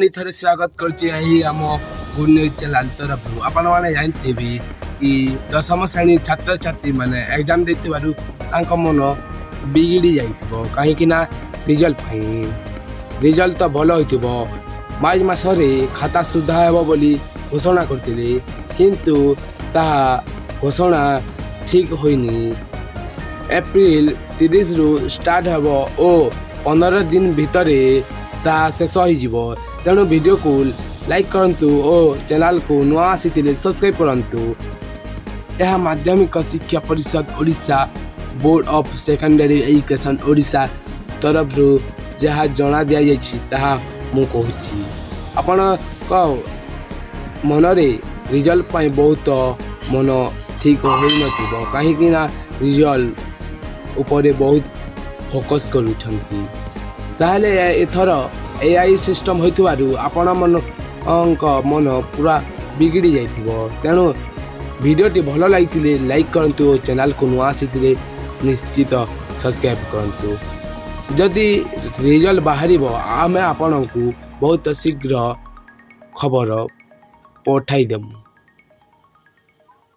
ପୁଣି ଥରେ ସ୍ୱାଗତ କରୁଛି ଏହି ଆମ ଗୁଡ୍ ନ୍ୟୁଜ୍ ଚ୍ୟାନେଲ୍ ତରଫରୁ। ଆପଣମାନେ ଜାଣିଥିବେ କି ଦଶମ ଶ୍ରେଣୀ ଛାତ୍ରଛାତ୍ରୀମାନେ ଏକ୍ଜାମ୍ ଦେଇଥିବାରୁ ତାଙ୍କ ମନ ବିଗିଡ଼ି ଯାଇଥିବ, କାହିଁକି ନା ରିଜଲ୍ଟ ପାଇଁ। ରିଜଲ୍ଟ ତ ଭଲ ହୋଇଥିବ। ମାର୍ଚ୍ଚ ମାସରେ ଖାତା ସୁଧା ହେବ ବୋଲି ଘୋଷଣା କରିଥିଲେ, କିନ୍ତୁ ତାହା ଘୋଷଣା ଠିକ୍ ହୋଇନି। ଏପ୍ରିଲ 30ରୁ ଷ୍ଟାର୍ଟ ହେବ ଓ 15 ଦିନ ଭିତରେ ତାହା ଶେଷ ହୋଇଯିବ। ତେଣୁ ଭିଡ଼ିଓକୁ ଲାଇକ୍ କରନ୍ତୁ ଓ ଚ୍ୟାନେଲକୁ ନୂଆ ଆସିଥିଲେ ସବସ୍କ୍ରାଇବ୍ କରନ୍ତୁ। ଏହା ମାଧ୍ୟମିକ ଶିକ୍ଷା ପରିଷଦ Odisha, board of secondary education Odisha ତରଫରୁ ଯାହା ଜଣା ଦିଆଯାଇଛି, ତାହା ମୁଁ କହୁଛି। ଆପଣଙ୍କ ମନରେ ରିଜଲ୍ଟ ପାଇଁ ବହୁତ ମନ ଠିକ୍ ହୋଇନଥିବ, କାହିଁକି ନା ରିଜଲ୍ଟ ଉପରେ ବହୁତ ଫୋକସ୍ କରୁଛନ୍ତି। ତାହେଲେ ଏଥର ଏଆଇ ସିଷ୍ଟମ୍ ହୋଇଥିବାରୁ ଆପଣମାନଙ୍କ ମନ ପୁରା ବିଗିଡ଼ି ଯାଇଥିବ। ତେଣୁ ଭିଡ଼ିଓଟି ଭଲ ଲାଗିଥିଲେ ଲାଇକ୍ କରନ୍ତୁ ଓ ଚ୍ୟାନେଲକୁ ନୂଆ ଆସିଥିଲେ ନିଶ୍ଚିତ ସବସ୍କ୍ରାଇବ୍ କରନ୍ତୁ। ଯଦି ରିଜଲ୍ଟ ବାହାରିବ, ଆମେ ଆପଣଙ୍କୁ ବହୁତ ଶୀଘ୍ର ଖବର ପଠାଇଦେବୁ।